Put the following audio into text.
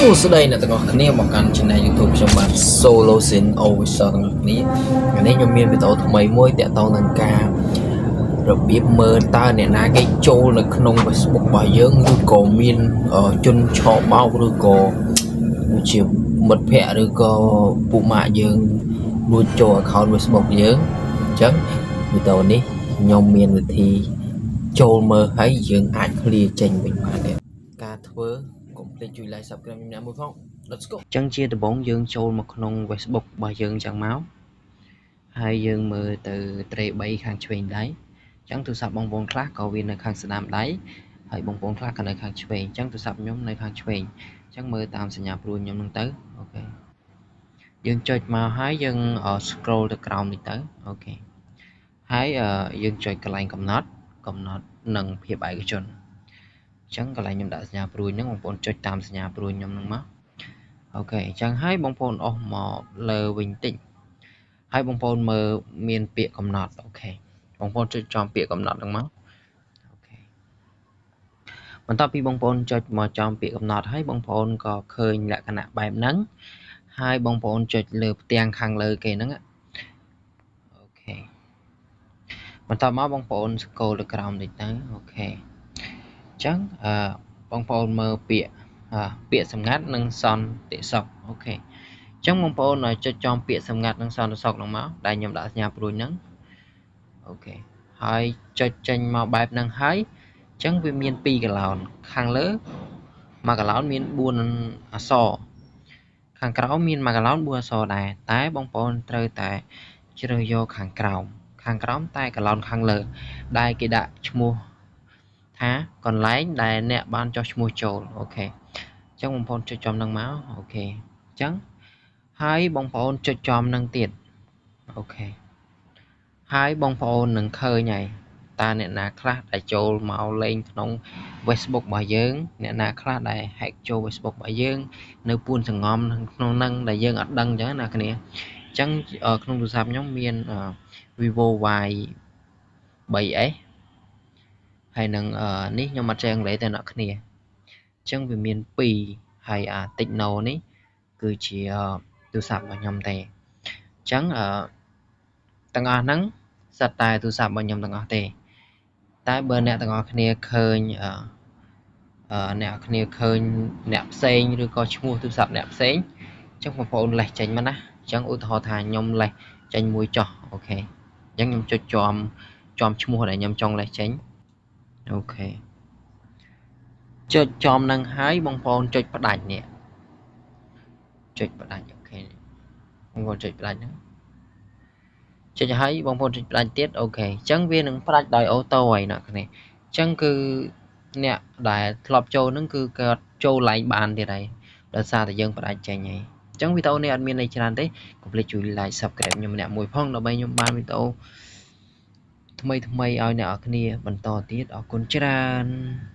ួស្តីអ្នកទាំងអស់គ្នាមកកាន់ Channel YouTube ខ្ញុំបាទ Solo Sin Official ទាំងអស់គ្នាថ្ងៃនេះខ្ញុំមានវីដេអូថ្មីមួយតាក់ទងនឹងការរបៀបមើលតើអ្នកណាគេចូលនៅក្នុង Facebook របស់យើងឬក៏មានជនឆបោកឬក៏ដូចជាមិត្តភ័ក្តិឬក៏ពួកម៉ាកយើងលួចចូល account Facebook យើងអញ្ចឹងវីដេអូនេះខ្ញុំមានវិធីចូលមើលហើយយើងអាច clear ចេញវិញបានទេការធ្វើកុំភ្លេចជួយ like subscribe ខ្ញុំអ្នកមួយផង Let's go. អញ្ចឹងជាដំបូងយើងចូលមកក្នុង Facebook របស់យើងអញ្ចឹងមកហើយយើងមើលទៅត្រេ3ខាងឆ្វេងដៃអញ្ចឹងទូរស័ព្ទបងប្អូនខ្លះក៏វានៅខាងស្ដាំដៃហើយបងប្អូនខ្លះក៏នៅខាងឆ្វេងអញ្ចឹងទូរស័ព្ទខ្ញុំនៅខាងឆ្វេងអញ្ចឹងមើលតាមសញ្ញាព្រួញខ្ញុំហ្នឹងទៅ OK យើងចុចមកហើយយើង scroll ទៅក្រោមនេះទៅ OK ហើយយើងចុចកន្លែងកំណត់កំណត់និងភាពឯកជនអញ្ចឹងកន្លែងខ្ញុំដាក់សញ្ញាព្រួញហ្នឹងបងប្អូនចុចតាមសញ្ញាព្រួញខ្ញុំហ្នឹងមក OK អញ្ចឹងហើយបងប្អូនអស់មកលើវិញតិចហើយបងប្អូនមើលមានពាក្យកំណត់ OK បងប្អូនចុចចំពាក្យកំណត់ហ្នឹងមក OK បន្ទាប់ពីបងប្អូនចុចមកចំពាក្យកំណត់ហើយបងប្អូនក៏ឃើញលក្ខណៈបែបហ្នឹងហើយបងប្អូនចុចលើផ្ទាំងខាងលើគេហ្នឹង OK បន្ទាប់មកបងប្អូន scroll ទៅក្រោមតិចទៅ OK អញ្ចឹងអឺបងប្អូនមើលពាក្យពាក្យសម្ងាត់និងសន្តិសុខ OK អញ្ចឹងបងប្អូនចុចចំពាក្យសម្ងាត់និងសន្តិសុខហ្នឹងមកដែលខ្ញុំដាក់សញ្ញាព្រួញហ្នឹង OK ហើយចុចចេញមកបែបហ្នឹងហើយអញ្ចឹងវាមាន2កឡោនខាងលើមួយកឡោនមាន4អក្សរខាងក្រោមមានមួយកឡោន4អក្សរដែរតែបងប្អូនត្រូវតែជ្រើសយកខាងក្រោមខាងក្រោមតែកឡោនខាងលើដែលគេដាក់ឈ្មោះថាកន្លែងដែលអ្នកបានចុះឈ្មោះចូល OK អញ្ចឹងបងប្អូនចុចចំនឹងមក OK អញ្ចឹងហើយបងប្អូនចុចចំនឹងទៀត OK ហើយបងប្អូននឹងឃើញហើយតើអ្នកណាខ្លះដែលចូលមកលេងក្នុង Facebook របស់យើងអ្នកណាខ្លះដែល hack ចូល Facebook របស់យើងនៅពួនសងំក្នុងហ្នឹងដែលយើងអត់ដឹងអញ្ចឹងណាគ្នាអញ្ចឹងក្នុងទូរស័ព្ទខ្ញុំមាន Vivo Y 3S ហើយនឹងនេះខ្ញុំអត់ចេះអង់គ្លេសទេអ្នកគ្នាអញ្ចឹងវាមាន2ហើយអា Tecno នេះគឺជាទូរស័ព្ទរបស់ខ្ញុំទេអញ្ចឹងអឺទាំងអស់ហ្នឹងសិតតែទូរស័ព្ទរបស់ខ្ញុំទាំងអស់ទេតែបើអ្នកទាំងអស់គ្នាឃើញអឺអ្នកគ្នាឃើញអ្នកផ្សេងឬក៏ឈ្មោះទូរស័ព្ទអ្នកផ្សេងអញ្ចឹងបងប្អូនលេះចេញមកណាអញ្ចឹងឧទាហរណ៍ថាខ្ញុំលេះចេញមួយចោះ OK អញ្ចឹងខ្ញុំចុចចំចំឈ្មោះដែលខ្ញុំចង់លេះចេញ OK ចុចចំនឹងហើយបងប្អូនចុចផ្ដាច់នេះចុចផ្ដាច់ OK បងប្អូនចុចផ្ដាច់ហ្នឹងចុចឲ្យបងប្អូនចុចផ្ដាច់ទៀត OK អញ្ចឹងវានឹងផ្ដាច់ដោយ auto ហើយអ្នកគ្នាអញ្ចឹងគឺអ្នកដែលធ្លាប់ចូលហ្នឹងគឺគាត់ចូលឡើងបានទៀតហើយដោយសារតែយើងផ្ដាច់ចេញហើយអញ្ចឹងវីដេអូនេះអត់មានន័យច្រើនទេកុំភ្លេចជួយ like subscribe ខ្ញុំម្នាក់មួយផងដើម្បីខ្ញុំបានវីដេអូថ្មីថ្មីឲ្យអ្នកនរគ្នាបន្តទៀតអរគុណច្រើន។